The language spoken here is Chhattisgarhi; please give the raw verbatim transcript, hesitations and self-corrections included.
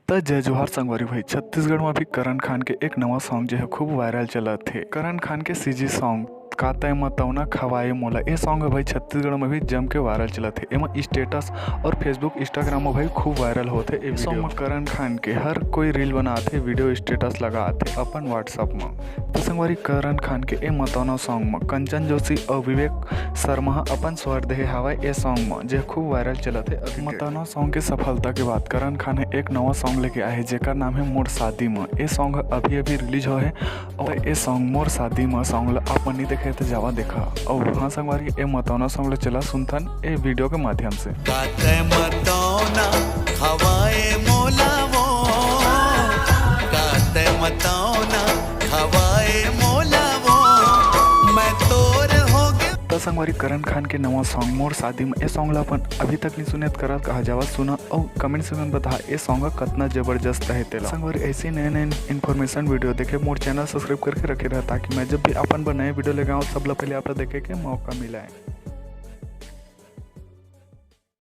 त जय जोहार संगवारी भाई, छत्तीसगढ़ में भी करण खान के एक नवा सॉन्ग जो है खूब वायरल चलत हे। करण खान के सीजी सॉन्ग का तय मतौना खवाए मोला, ये सॉन्ग है भाई छत्तीसगढ़ में भी जम के वायरल चलत हे। एमा स्टेटस और Facebook, Instagram में भाई खूब वायरल होत हे। ये सॉन्ग में करण खान के हर कोई रील बनात हे, वीडियो स्टेटस लगात हे अपन WhatsApp में। तो संगवारी, करण खान के ए मतौना सॉन्ग में कंचन जोशी और विवेक शर्मा ह अपन स्वर दे हवय ए सॉन्ग में, जे खूब वायरल चलत हे। अभी मतौना सॉन्ग के सफलता के बाद करण खान ह एक नवा सॉन्ग लेके आए हे, जेकर नाम है मोर शादी में। ए सॉन्ग अभी अभी रिलीज हो है। और ए सॉन्ग मोर शादी में सॉन्ग ला आप मन नहीं देखे तो जावा देखा। और हाँ संगवारी, ए मतौना सॉन्ग ला चला सुनथन ए वीडियो के माध्यम से। का तय मतौना खवाए मोला वो, का तय मतौना खवाए मोला वो, मैं तोर हो गया। त संगवारी, करण खान के नवा सॉन्ग मोर शादी में, ए सॉन्ग ला अपन अभी तक नहीं सुने त करा कहा जावा सुना और कमेंट सेक्शन में बता ए सॉन्ग कतना जबरदस्त है तेला। संगवारी, ऐसे नए नए इन्फॉर्मेशन वीडियो देखे मोर चैनल सब्सक्राइब करके रखे रहा, ताकि मैं जब भी अपन बर नए वीडियो लेके आऊँ, सब ला पहले आप ला देखे के मौका मिले।